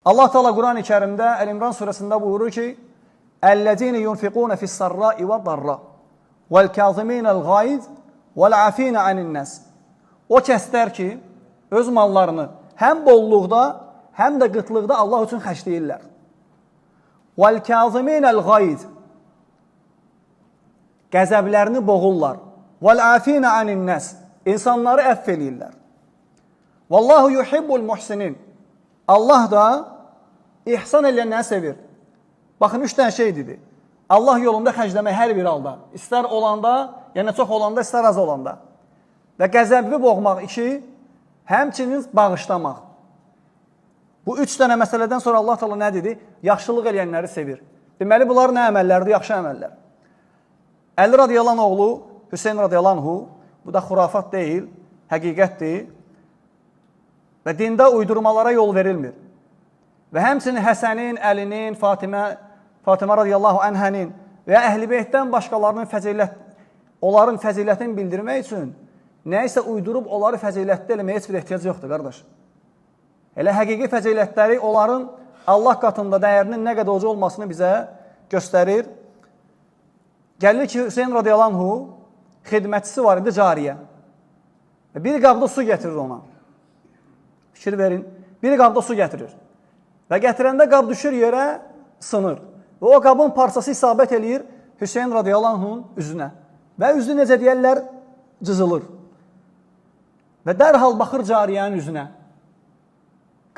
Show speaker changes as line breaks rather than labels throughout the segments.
Allah Teala Quran-ı Kərimdə Əl-İmran surəsində buyurur ki: "Əlləzîne yunfiqûne fi's-sarrâi ve'd-darrâ vel-kâzimîne'l gayz vel-'afîne 'anin-nas." O kəslər ki, öz mallarını həm bolluqda, həm də qıtlıqda Allah üçün xərcləyirlər. Vel-kâzimîne'l gayz qəzəblərini boğurlar. Vel-'afîne 'anin-nas insanları əfv eləyirlər. Vallahu yuhibbul muhsinin. Allah da ihsan eləyənləri sevir. Baxın, üç dənə şey dedi. Allah yolunda xərcləmək hər bir halda. İstər olanda, yəni çox olanda, istər az olanda. Və qəzəbi boğmaq iki, həmçinin bağışlamaq. Bu üç dənə məsələdən sonra Allah Teala nə dedi? Yaxşılıq eləyənləri sevir. Deməli, bunlar nə əməllərdir? Yaxşı əməllər. Əli radiyallahu anh oğlu Hüseyn radiyallahu anhu, bu da xurafat deyil, həqiqətdir. Və dində uydurmalara yol verilmir. Və həmçinin Həsənin, Əlinin, Fatimə radiyallahu anhənin və ya Əhl-i Beytdən başqalarının fəzilət, onların fəzilətini bildirmək üçün nə isə uydurub onları fəzilətli eləməyə heç bir ehtiyac yoxdur, qardaş. Elə həqiqi fəzilətləri onların Allah qatında dəyərinin nə qədər uca olmasını bizə göstərir. Gəlir ki, Hüseyn radiyallahu anhu xidmətçisi var idi, cariyə. Və bir qabda su gətirir ona. Fikir verin, bir qabda su gətirir. Və gətirəndə qab düşür yerə, sınır. Və o qabın parçası isabət eləyir Hüseyn radiyallahu anh'ın üzünə. Və üzü necə deyərlər, cızılır. Və dərhal baxır cariyənin üzünə.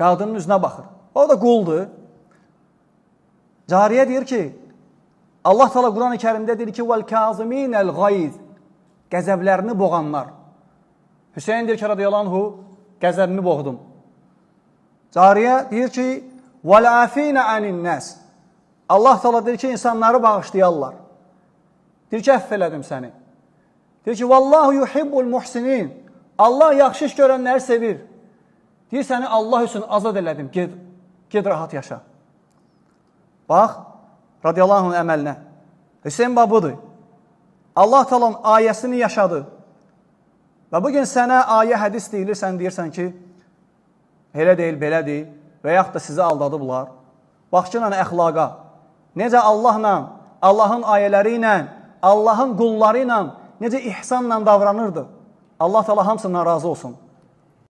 Qadının üzünə baxır. O da quldur. Cariyə deyir ki, Allah Teala Quran-ı Kərimdə deyir ki, "Vel kaziminel gayz" qəzəblərini boğanlar. Hüseyn deyir ki, radiyallahu anhu, qəzəbimi boğdum. Cariyə deyir ki, "Vel afina anin nas." Allah Teala deyir ki, insanları bağışlayarlar. Deyir ki, əfv elədim səni. Deyir ki, "Vallahu yuhibbul muhsinin." Allah yaxşı iş görənləri sevir. Deyir, səni Allah üçün azad elədim. Ged, ged rahat yaşa. Bax, radiyallahu anh'ın əməlinə. Hüseyn bax budur. Allah Teala'nın ayəsini yaşadı. Və bugün sənə ayə hədis deyilir, sən deyirsən ki, elə deyil, belə deyil və yaxud da sizi aldadıblar. Bax ki, əxlaqa. Necə Allahla, Allahın ayələri ilə, Allahın qulları ilə necə ihsanla davranırdı. Allah Teala hamısından razı olsun.